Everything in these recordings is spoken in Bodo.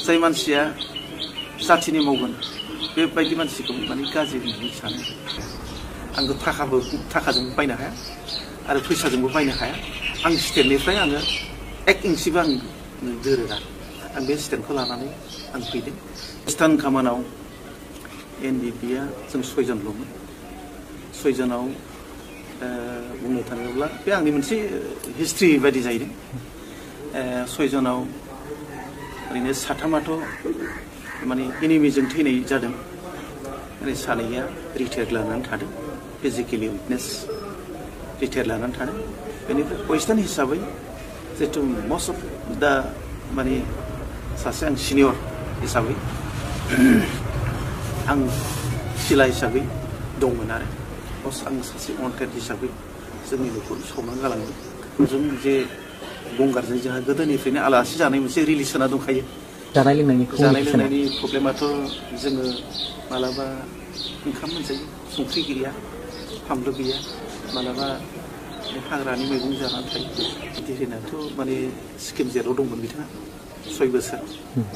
जाय मानसिया जाथिनि मावगोन बेबायदि मानसिखौ माने गाज्रि होननानै सानो आंखौ थाखाजोंबो बायनो हाया आरो फैसाजोंबो बायनो हाया आं स्टेटनिफ्राय आङो 1 इन्सिबो आं दोरोङा आं बे स्टेटखौ लानानै आं फैदों वेस्टार्न कमान्डआव एनडिपिआ जों 6 जनल'मोन 6 जनाव बुंनो थाङोब्ला बे आंनि मोनसे हिस्ट्रि बायदि जाहैदों 6 जनाव ओरैनो 3आथ' माने एनिमिजों थैनाय जादों ओरै 2आ रिटायार लानानै थादों फिजिकेलि उइकनेस रिटायार लानानै थादों बेनिफ्राय वेस्टार्न हिसाबै जितु मस्ट अफ दा माने सासे आं सिनियर हिसाबै आं सिला हिसाबै दंमोन आरो आं सासे अनटेड हिसाबै जोंनि न'खौ सावनानै गालांदों जों जे गंगारजों जोंहा गोदोनिफ्रायनो आलासि जानाय मोनसे रिलेसना दंखायो जानाय लोंनायनि प्रब्लेमाथ' जोङो मालाबा ओंखाम मोनजायो संख्रि गैया फानलु गैया मालाबा हाग्रानि मैगं जानानै थायो दिरिनाथ' माने स्किम जेराव दंमोन बिथाङा 6 बोसोर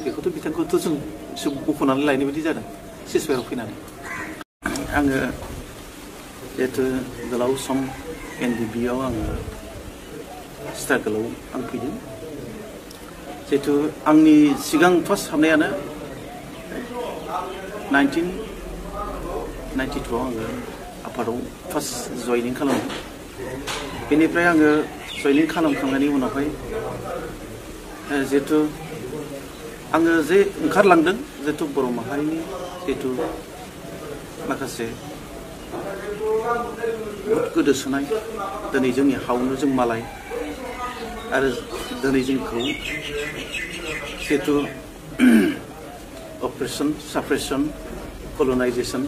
बेखौथ' बिथांखौथ' जों बख'नानै लायनाय बायदि जादों सिसुवाराव फैनानै आङो जिहेतु गोलाव सम एनडिपिआव आङो स्ट्रागोलाव आं फैदों जिहेतु आंनि सिगां फार्स्ट हाबनायानो 1992 आव आङो आफादाव फार्स्ट जयनिं खालामदों बेनिफ्राय आङो जयनिं खालामखांनायनि उनावहाय जिहेतु आङो जे ओंखारलांदों जिहेतु बर' माहारिनि जिहेतु माखासे बहुत गोदोसोनाय दिनै जोंनि हावनो जों मालाय आरो दिनै जोंखौ जिहेतु अपारेशन साप्रेसन कलनाइजेसन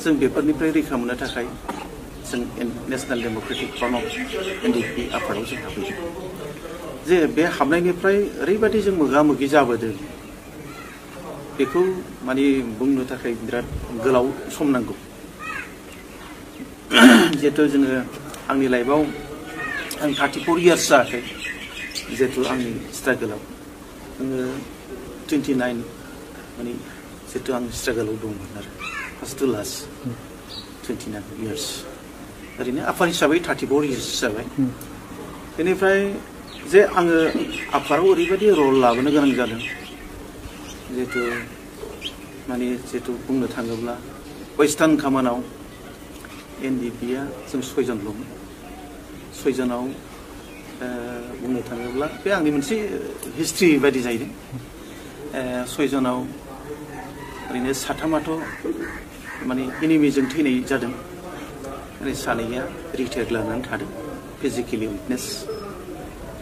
जों बेफोरनिफ्राय रैखा मोननो थाखाय जों नेशनेल डेम'क्रेटिक फ्रन्ट अफ एनडिपि आफादाव जों हाबफैदों जे बे हाबनायनिफ्राय ओरैबायदि जों मोगा मोगि जाबोदों बेखौ माने बुंनो थाखाय बिराद गोलाव सम नांगौ जिहेतु जोङो आंनि लाइफआव आं 34 इयार्स जायाखै जिहेतु आंनि स्ट्रागोलाव आङो 29 माने जिहेतु आं स्ट्रागोलाव दंमोन आरो फार्स्ट टु लास्ट 29 इयार्स ओरैनो आफाद हिसाबै 34 इयार्स जाबाय बेनिफ्राय जे आङो आफादाव ओरैबायदि रल लाबोनो गोनां जादों जिहेतु माने जिहेतु बुंनो थाङोब्ला वेस्टार्न कमान्डआव एनडिपिआ जों 6 जनल'मोन 6 जनाव बुंनो थाङोब्ला बे आंनि मोनसे हिस्ट्रि बायदि जाहैदों 6 जनाव ओरैनो 3आथ' माने एनिमिजों थैनाय जादों ओरै 2आ रिटायार लानानै थादों फिजिकेलि उइकनेस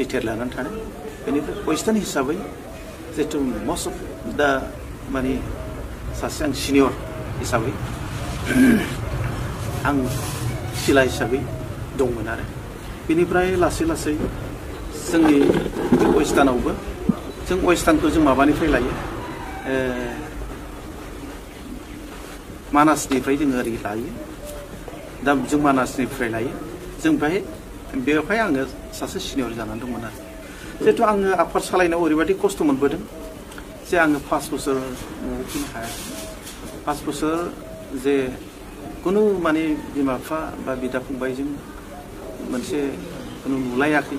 रिटायार लानानै थादों बेनिफ्राय वेस्टार्न हिसाबै जितु मस्ट अफ दा माने सासे आं सिनियर हिसाबै आं सिला हिसाबै दंमोन आरो बेनिफ्राय लासै लासै जोंनि वेस्टार्नावबो जों वेस्टार्नखौ जों माबानिफ्राय लायो मानासनिफ्राय जोङो ओरै लायो दा जों मानासनिफ्राय लायो जों बेवहाय आङो सासे सिनियर जानानै दंमोन आरो जिहेतु आङो आफाद सालायनायाव ओरैबायदि खस्थ' मोनबोदों जे आङो 5 बोसोर न'आव फैनो हाया 5 बोसोर जे कुनु माने बिमा बिफा बा बिदा फंबायजों मोनसे कुनु नुलायाखै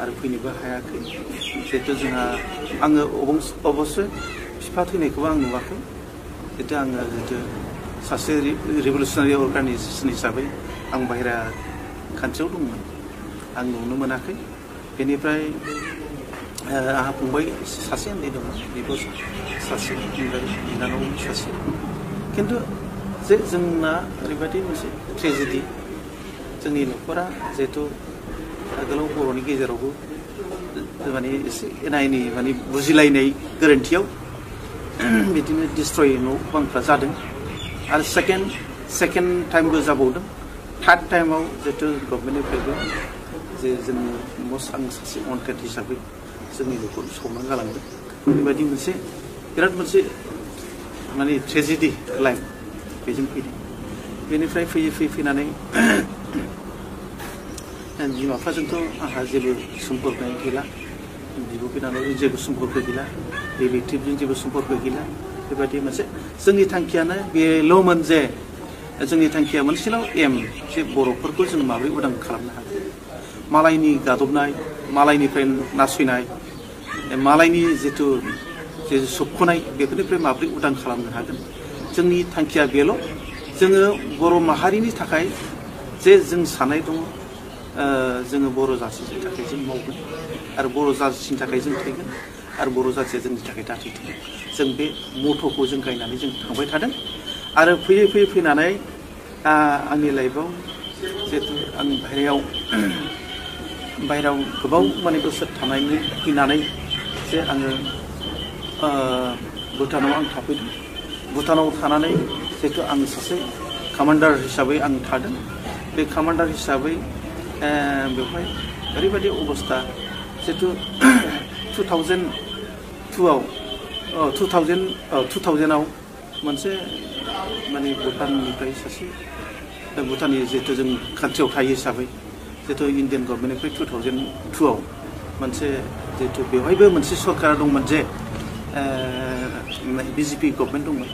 आरो फैनोबो हायाखै जिहेतु जोंहा आङो अबस्से बिफा थैनायखौबो आं नुवाखै जिहेतु आङो जिहेतु सासे रिभलिउसनारि अर्गानाइजेसन हिसाबै आं बाहेरा कान्ट्रियाव दंमोन आं नुनो मोनाखै बेनिफ्राय आंहा फंबाय सासे उन्दै दङ बिब' सासे बिनानाव सासे खिन्थु जे जोंना ओरैबायदि मोनसे ट्रेजेडि जोंनि न'खरा जिहेतु आगोलाव बर'नि गेजेरावबो माने एसे एना एनि माने बुजिलायनाय गोरोन्थियाव बिदिनो डिस्ट्रय न' बांफ्रा जादों आरो सेकेन्ड टाइमबो जाबावदों थार्ड टाइमाव जिहेतु गभर्नमेन्टनिफ्रायबो जे जोंनि आं सासे अनटेड हिसाबै जोंनि न'खौ सावनानै गालांदों बेबायदि मोनसे बिराद मोनसे माने ट्रेजेडि लाइफ बेजों फैदों बेनिफ्राय फैनानै बिमा बिफाजोंथ' आंहा जेबो सम्पर्क गैला बिब' बिनानावजों जेबो सम्पर्क गैला रिलेटिभजों जेबो सम्पर्क गैला बेबायदि मोनसे जोंनि थांखियानो बेल'मोन जे जोंनि थांखिया मोनसेल' एम जे बर'फोरखौ जों माबोरै उदां खालामनो हागोन मालायनि गादबनाय मालायनिफ्राय नासयनाय मालायनि जिथु जे सोबख'नाय बेफोरनिफ्राय माबोरै उदां खालामनो हागोन जोंनि थांखिया बेल' जोङो बर' माहारिनि थाखाय जे जों साननाय दङ जोङो बर' जाथिनि थाखाय जों मावगोन आरो बर' जाथिनि थाखाय जों थैगोन आरो बर' जाथिया जोंनि थाखाय दा थैथों जों बे मथ'खौ जों गायनानै जों थांबाय थादों आरो फैयै फैयै फैनानै आंनि लाइफआव जिहेतु आं बाहेरायाव गोबाव माने बोसोर थानायनि फैनानै जे आङो भुटानाव आं थाफैदों भुटानाव थानानै जिहेतु आं सासे कामान्डार हिसाबै आं थादों बे कामान्डार हिसाबै बेवहाय ओरैबायदि अबस्था जिहेतु 2000आव मोनसे माने भुटाननिफ्राय सासे भुटाननि जिहेतु जों कान्ट्रियाव थायो हिसाबै जिहेतु इन्डियान गभर्नमेन्टनिफ्राय 2002आव मोनसे जिहेतु बेवहायबो मोनसे सरकार दंमोन जे बिजेपि गभर्नमेन्ट दंमोन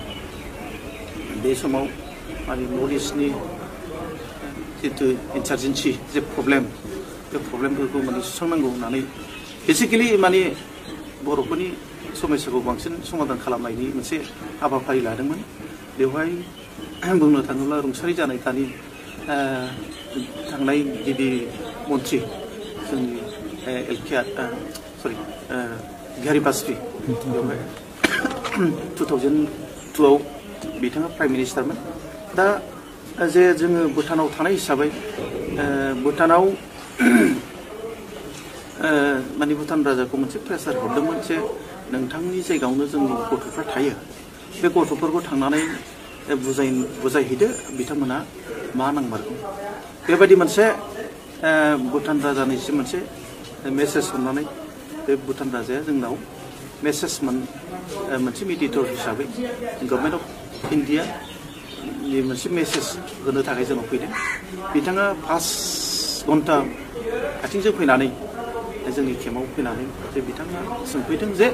बे समाव माने नर्थ इस्टनि जिहेतु इन्सार्जेन्सि जे प्रब्लेम बे प्रब्लेमफोरखौ माने सुस्रांनांगौ होननानै बेसिकेलि माने बर'फोरनि समस्याखौ बांसिन समाधान खालामनायनि मोनसे हाबाफारि लादोंमोन बेवहाय बुंनो थाङोब्ला रुंसारि जानाय दानि थांनाय गिबि मन्त्रि जोंनि बिहारि बाजपेयी बेवहाय 2002आव बिथाङा प्राइम मिनिस्टारमोन दा जे जोङो भुटानाव थानाय हिसाबै भुटानाव माने भुटान राजाखौ मोनसे प्रेसार हरदोंमोन जे नोंथांनि जायगायावनो जोंनि गथ'फ्रा थायो बे गथ'फोरखौ थांनानै बुजायहैदो बिथांमोना मा नांमारगौ बेबायदि मोनसे भुटान राजानिसिम मोनसे मेसेज हरनानै बे भुटान राजाया जोंनाव मेसेज मोनसे मेडिएटर हिसाबै गभर्नमेन्ट अफ इन्डियानि मोनसे मेसेज होनो थाखाय जोंनाव फैदों बिथाङा 5 घन्टा आथिंजों फैनानै जोंनि केम्पआव फैनानै जे बिथाङा सोंफैदों जे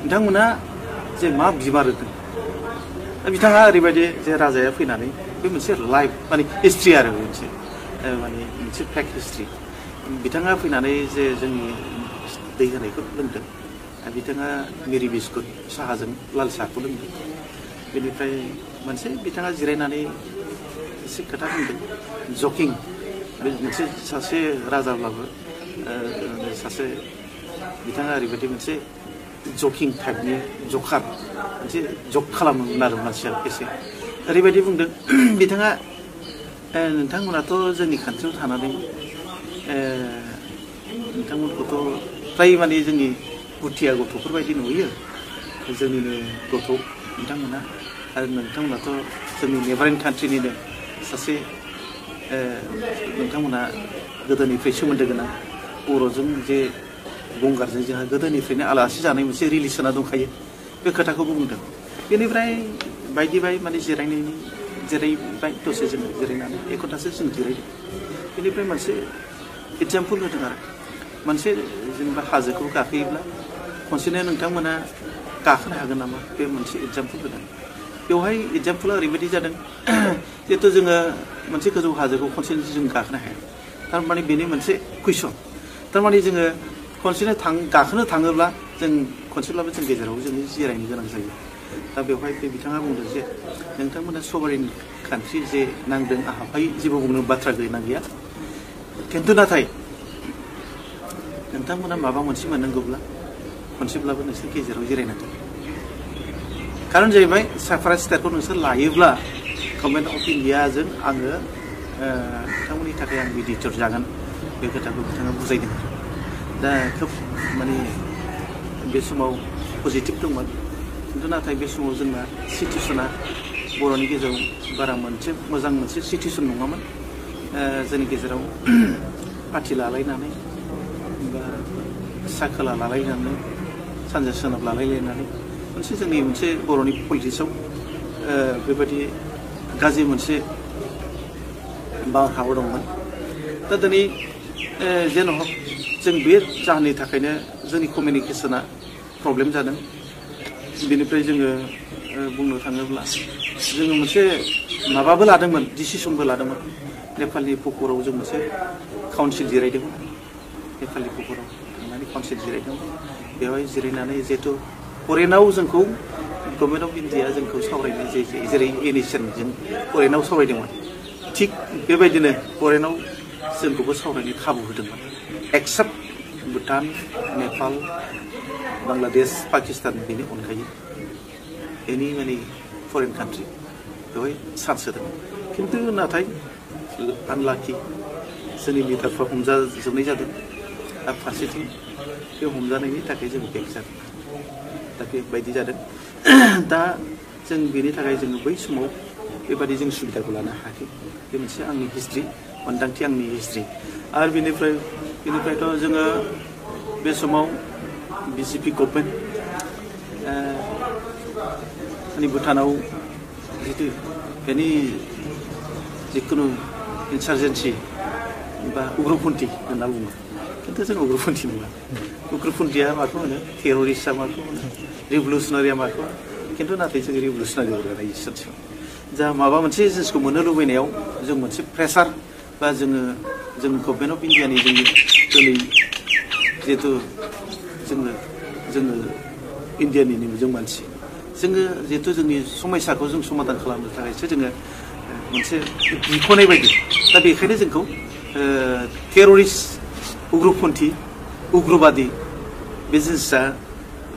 नोंथांमोना जे मा बिमारोदों बिथाङा ओरैबायदि जे राजाया फैनानै बे मोनसे लाइफ माने हिस्ट्रि आरो मोनसे फेक्ट हिस्ट्रि बिथाङा फैनानै जे जोंनि दै होनायखौ लोंदों बिथाङा मेरि बिस्कुट साहाजों लाल साहाखौ लोंदों बेनिफ्राय मोनसे बिथाङा जिरायनानै एसे खोथा बुंदों जकिं बे मोनसे सासे राजाब्लाबो सासे बिथाङा ओरैबायदि मोनसे जकिं टाइपनि जकार मोनसे जक खालामोमोन आरो मानसिया एसे ओरैबायदि बुंदों बिथाङा नोंथांमोनाथ' जोंनि कान्ट्रियाव थानानै नोंथांमोनखौथ' फ्राय माने जोंनि भुटिया गथ'फोरबायदि नुयो जोंनिनो गथ' बिथांमोना आरो नोंथांमोनाथ' जोंनि नेबारिं कान्ट्रिनिनो सासे नोंथांमोना गोदोनिफ्राय सोमोन्दो गोनां बर'जों जे गंगारजों जोंहा गोदोनिफ्रायनो आलासि जानाय मोनसे रिलेसना दंखायो बे खोथाखौबो बुंदों बेनिफ्राय बायदि माने जिरायबाय दसे जों जिरायनानै 1 घन्टासो जों जिरायदों बेनिफ्राय मोनसे एग्जाम्पल होदों आरो मोनसे जेनेबा हाजोखौ गाखोयोब्ला खनसेनो नोंथांमोना गाखोनो हागोन नामा बे मोनसे एग्जाम्पल होदों बेवहाय एग्जाम्पला ओरैबायदि जादों जिहेथु जोङो मोनसे गोजौ हाजोखौ खनसेनो जों गाखोनो हाया थारमाने बेनि मोनसे कुइसन थारमाने जोङो खनसेनो गाखोनो थाङोब्ला जों खनसेब्लाबो जों गेजेराव जों जिरायनो गोनां जायो दा बेवहाय बे बिथाङा बुंदों जे नोंथांमोना सभारेन कान्ट्रि जे नांदों आहाफाय जेबो बुंनो बाथ्रा गैया खिन्थु नाथाय नोंथांमोना माबा मोनसे मोननांगौब्ला खनसेब्लाबो नोंसोर गेजेराव जिरायनांगोन खारन जाहैबाय साफारेट स्टेटखौ नोंसोर लायोब्ला गभर्नमेन्ट अफ इन्डियाजों आङो नोंथांमोननि थाखाय आं मेडिएटर जागोन बे खोथाखौ बिथाङा बुजायदों दा खोब माने बे समाव पजिटिभ दंमोन खिन्थु नाथाय बे समाव जोंना सिटुएसना बर'नि गेजेराव बारा मोजां मोनसे सिटुएसन नङामोन जोंनि गेजेराव पार्टि लालायनानै बा साखोला लालायनानै सानजा सोनाब लालायलायनानै जोंनि मोनसे बर'नि पलिटिक्सआव बेबायदि गाज्रि मोनसे बारहावा दंमोन दा दिनै जेन' जों बे जाहोननि थाखायनो जोंनि कमिउनिकेसना प्रब्लेम जादों बेनिफ्राय जोङो बुंनो थाङोब्ला जोङो मोनसे माबाबो लादोंमोन डिसिसनबो लादोंमोन नेपालनि पुकुराव जों मोनसे काउन्सिल जिरायदोंमोन नेपालनि पुकुराव थांनानै काउन्सिल जिरायदोंमोन बेवहाय जिरायनानै जिहेतु फरेनाव जोंखौ गभर्नमेन्ट अफ इन्डिया जोंखौ सावरायनो जेरै एनएसएनजों फरेनाव सावरायदोंमोन थिग बेबायदिनो फरेनाव जोंखौबो सावरायनो खाबु होदोंमोन एक्सेप्ट भुटान नेपाल बांलादेश पाकिस्तान बेनि अनगायै एनि माने फरेन कान्ट्रि बेवहाय चान्स होदोंमोन खिन्थु नाथाय आनलाकि जोंनि लिडारफ्रा हमजाजोबनाय जादों दा फारसेथिं बे हमजानायनि थाखाय जों बेक जादों दा बेबायदि जादों दा जों बेनि थाखाय जोङो बै समाव बेबादि जों सुबिदाखौ लानो हायाखै बे मोनसे आंनि हिस्ट्रि मोन्दांथि आंनि हिस्ट्रि आरो बेनिफ्रायथ' जोङो बे समाव बिजेपि गभर्नमेन्ट माने भुटानाव जितु बेनि जिखुनु इन्सार्जेन्सि बा उग्रपन्थी होनना बुङो खिन्थु जों उग्रपन्थी नङा उग्रपन्थीया माखौ होनो टेररिस्टआ माखौ होनो रिभलुसनारिया माखौ खिन्थु नाथाय जों रिभलुसनारि अर्गानाइजेसनसो जा माबा मोनसे जिनिसखौ मोननो लुबैनायाव जों मोनसे प्रेसार बा जोङो गभर्नमेन्ट अफ इन्डियानि जोंनि दिनै जिहेतु जोङो इन्डियानिनो जों मानसि जोङो जिहेतु जोंनि समस्याखौ जों समाधान खालामनो थाखायसो जोङो मोनसे बिख'नाय बायदि दा बेखायनो जोंखौ टेररिस्ट उग्रपन्थी उग्रबादि बे जिनिसा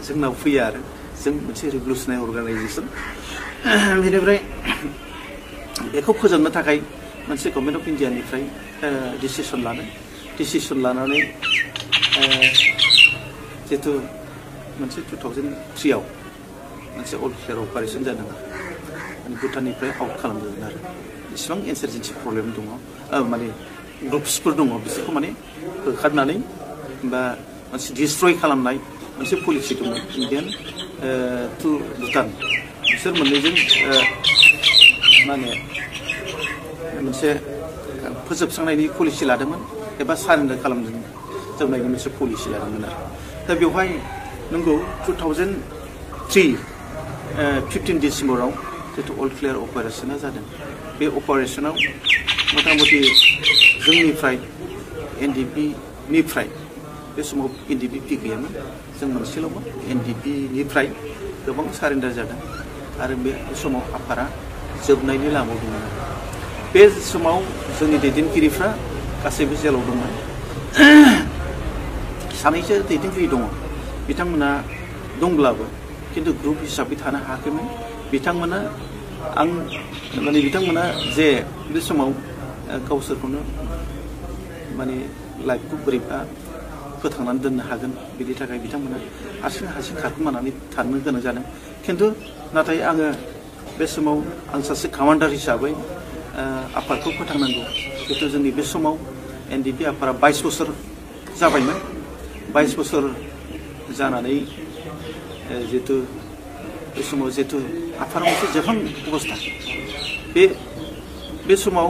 जोंनाव फैया आरो जों मोनसे रिभलुसनारि अर्गानाइजेसन बेनिफ्राय बेखौ फोजोबनो थाखाय मोनसे गभर्नमेन्ट अफ इन्डियानिफ्राय डिसिसन लानानै जिहेतु मोनसे 2003आव मोनसे अल क्लियार अपारेसन जादों माने भुटाननिफ्राय आउट खालामदोंमोन आरो इसिबां इन्सारजेन्सि प्रब्लेम दङ माने ग्रुप्सफोर दङ बिसोरखौ माने होखारनानै बा मोनसे डिस्ट्रय खालामनाय मोनसे पलिसि दङ इन्डियान टु भुटान बिसोर मोननैजों माने मोनसे फोजोबस्रांनायनि पलिसि लादोंमोन एबा सारेन्डार खालामजोबनायनि मोनसे पलिसि लादोंमोन आरो दा बेवहाय नंगौ 2003 15 डिसेम्बराव जितु अल क्लियार अपारेसना जादों बे अपारेसनाव मथा मथि जोंनिफ्राय एनडिपिनिफ्राय बे समाव एनडिपि गैयामोन जों मोनसेल'मोन एनडिपिनिफ्राय गोबां सारेन्डार जादों आरो बे समाव आफारा जोबनायनि लामायाव दंमोन बे समाव जोंनि दैदेनगिरिफ्रा गासैबो जेलाव दंमोन सानैसो दैदेनगिरि दङ बिथांमोना दंब्लाबो खिन्थु ग्रुप हिसाबै थानो हायाखैमोन बिथांमोना जे बे समाव गावसोरखौनो माने लाइफखौ बोरैबा फोथांनानै दोननो हागोन बिनि थाखाय बिथांमोना हारसिं खारखोमानानै थानो गोनां जादों खिन्थु नाथाय आङो बे समाव आं सासे कमान्डार हिसाबै आफादखौ फोथांनांगौ जिहेतु जोंनि बे समाव एनडिपि आफादा 22 बोसोर जाबायमोन 22 बोसोर जानानै जिहेतु बे समाव जिहेतु आफादा मोनसे जोबहां अबस्था बे समाव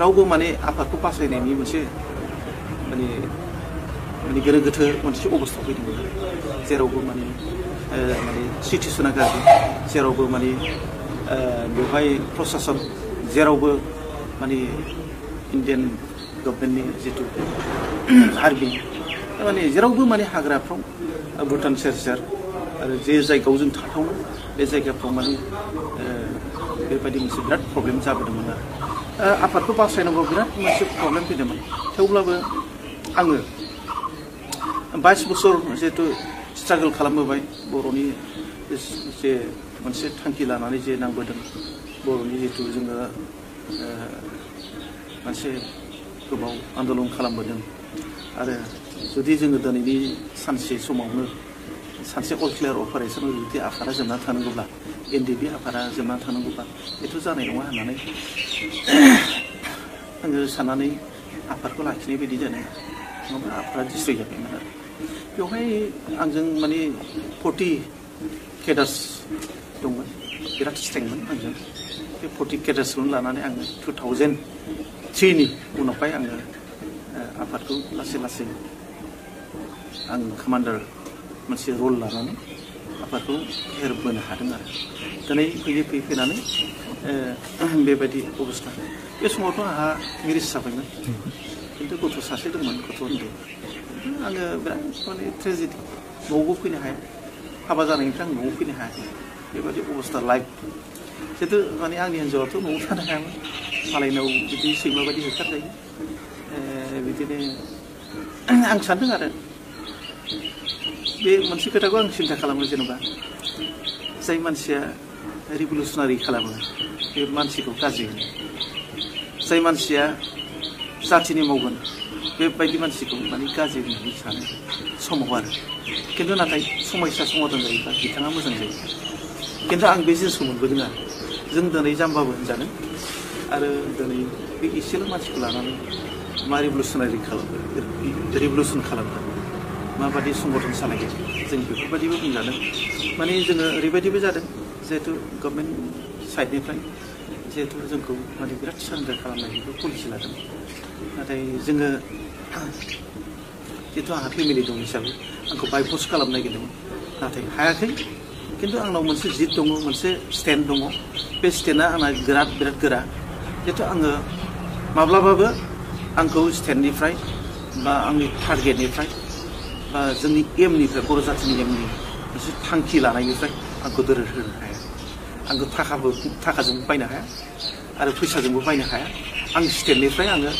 रावबो माने आफादखौ बासायनायनि मोनसे माने गोनो गोथो मोनसे अबस्था फैदोंमोन जेरावबो माने सिटुएसना गाज्रि जेरावबो माने बेवहाय प्रशासन जेरावबो माने इन्डियान गभर्नमेन्टनि जितु आर्मि माने जेरावबो माने हाग्राफ्राव भुटान सेर आरो जे जायगायाव जों थाथावनो बे जायगाफ्राव माने बेबायदि मोनसे बिराद प्रब्लेम जाबोदोंमोन आरो आफादखौ बासायनांगौ बिराद मोनसे प्रब्लेम फैदोंमोन थेवब्लाबो आङो 22 बोसोर जिहेतु स्ट्रागल खालामबोबाय बर'नि जे मोनसे थांखि लानानै जे नांबोदों बर'नि जिहेतु जोङो मोनसे गोबाव आन्दलन खालामबोदों आरो जुदि जोङो दिनैनि सानसे समावनो सानसे अल क्लियार अपारेसनाव जुदि आफादा जोबनानै थानांगौब्ला एनडिपि आफादा जोबनानै थानांगौब्ला बेथ' जानाय नङा होननानै आङो साननानै आफादखौ लाखिनाय बायदि जादों नङाबा आफादा डिस्ट्रय जाबायमोन आरो बेवहाय आंजों माने 40 केडार्स दंमोन बिराद स्ट्रेंमोन आंजों बे 40 केडार्सखौनो लानानै आङो 2003नि उनावहाय आङो आफादखौ लासै आं कमान्डार मोनसे रल लानानै आफादखौ एरबोनो हादों आरो दिनै फैयै फैनानै बेबायदि अबस्था बे समावथ' आंहा मेरिज जाबायमोन खिन्थु गथ' सासे दंमोन गथ' उन्दै आङो बिराद माने ट्रेजेडि न'आवबो फैनो हाया हाबा जानायनिफ्राय आं न'आव फैनो हायाखै बेबायदि अबस्था लाइफ जिहेतु माने आंनि हिन्जावाथ' न'आव थानो हायामोन मालायनाव बिदि सैमा बायदि होखारजायो बिदिनो आं सानदों आरो बे मोनसे खोथाखौ आं सिन्था खालामो जेनेबा जाय मानसिया रिभलुसनारि खालामो बे मानसिखौ गाज्रि होनो जाय मानसिया जाथिनि मावगोन बेबायदि मानसिखौ माने गाज्रि होननानै सानो समाव आरो खिन्थु नाथाय समस्या समाधान जायोबा बिथाङा मोजां जायो खिन्थु आं बे जिनिसखौ मोनबोदों आरो जों दिनै जाम्बाबो होनजादों आरो दिनै बे एसेल' मानसिखौ लानानै मा रिभलुसन खालामगोन माबायदि संगठन सालायगोन जों बेफोरबायदिबो बुंजादों माने जोङो ओरैबायदिबो जादों जिहेतु गभर्नमेन्ट साइडनिफ्राय जिहेतु जोंखौ माने बिराद सारेन्डार खालामनायनिबो पलिसि लादों नाथाय जोङो जिहेतु आंहा फेमिलि दं हिसाबै आंखौ बायपस खालामनो नागिरदोंमोन नाथाय हायाखै खिन्थु आंनाव मोनसे जिद दङ मोनसे स्टेन्ड दङ बे स्टेन्डआ आंना बिराद गोरा जिहेतु आङो माब्लाबाबो आंखौ स्टेन्डनिफ्राय बा आंनि टारगेटनिफ्राय बा जोंनि एमनिफ्राय बर' जातिनि एमनि मोनसे थांखि लानायनिफ्राय आंखौ दोरोद होनो हाया आंखौ थाखाजोंबो बायनो हाया आरो फैसाजोंबो बायनो हाया आं स्टेन्डनिफ्राय आङो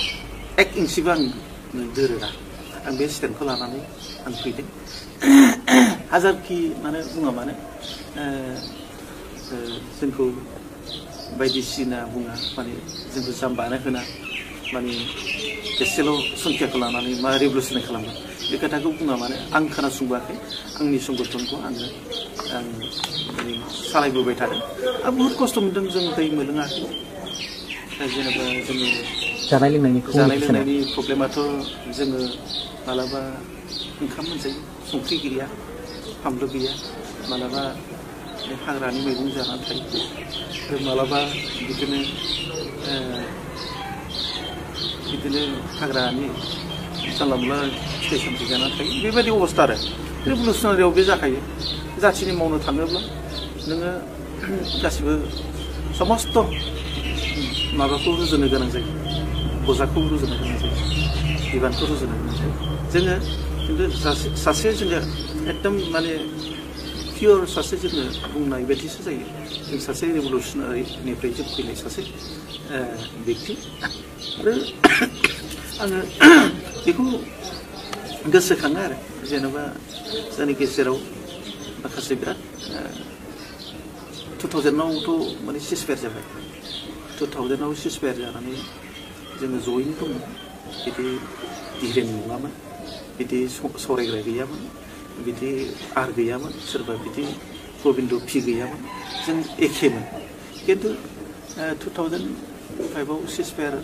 1 इन्सिबो आं दोरोदा आं बे स्टेन्डखौ लानानै आं फैदों हाजारखि मानो बुङा मानो जोंखौ बायदिसिना बुङा माने जोंखौ जाम्बानो होना माने एसेल' संख्याखौ लानानै मा रिभलुसन खालामगोन बे खोथाखौ बुङा मानो आं खोनासंबोआखै आंनि संगठनखौ आं माने सालायबोबाय थादों आरो बुहुत खस्थ' मोनदों जों दै मोनलोङाखै जेनेबा जोङो जानाय लोंनायनि प्रब्लेमाथ' जोङो मालाबा ओंखाम मोनजायो संख्रि गैया फानलु गैया मालाबा हाग्रानि मैगं जानानै थायो आरो मालाबा बिदिनो हाग्रानि जानला मोनला फिथाइ सामथाइ जानानै थायो बेबायदि अबस्था आरो रिभलुसनारियाव बे जाखायो जाथिनि मावनो थाङोब्ला नोङो गासिबो समस्त माबाखौ रुजुनो गोनां जायो बजाखौ रुजुनो गोनां जायो बिबानखौ रुजुनो गोनां जायो जोङो खिन्थु सासे जोङो एकदम माने पियर सासे जोङो बुंनाय बायदिसो जायो जों सासे रिभलुसनारिनिफ्राय जों फैनाय सासे बेक्ति आरो आङो बेखौ गोसोखाङो आरो जेनेबा जोंनि गेजेराव माखासे बिराद 2000आवथ' माने सिजफायार जाबाय 2000आव सिजफायार जानानै जोङो जयैनो दंमोन बिदि धिरेन नङामोन बिदि सावरायग्रा गैयामोन बिदि आर गैयामोन सोरबा बिदि गबिन्द पि गैयामोन जों एखेमोन खिन्थु 2005आव सिजफायार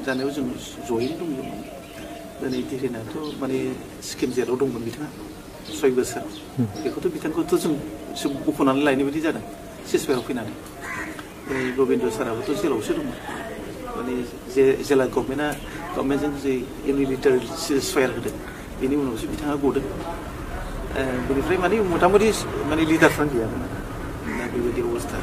जानायाव जों जयैनो दंमोन दिनै धिरेनाथ' माने स्किम जेराव दंमोन बिथाङा 6 बोसोर बेखौथ' बिथांखौथ' जों बख'नानै लायनाय बायदि जादों सिजफायाराव फैनानै गबिन्द साराबोथ' जेलावसो दंमोन माने जेला गभर्नमेन्टजों जे इउनिलिटारि सिजफायार होदों बेनि उनावसो बिथाङा गदों बेनिफ्राय माने मथा मथि माने लिडारफ्रानो गैयामोन दा बेबायदि अबस्था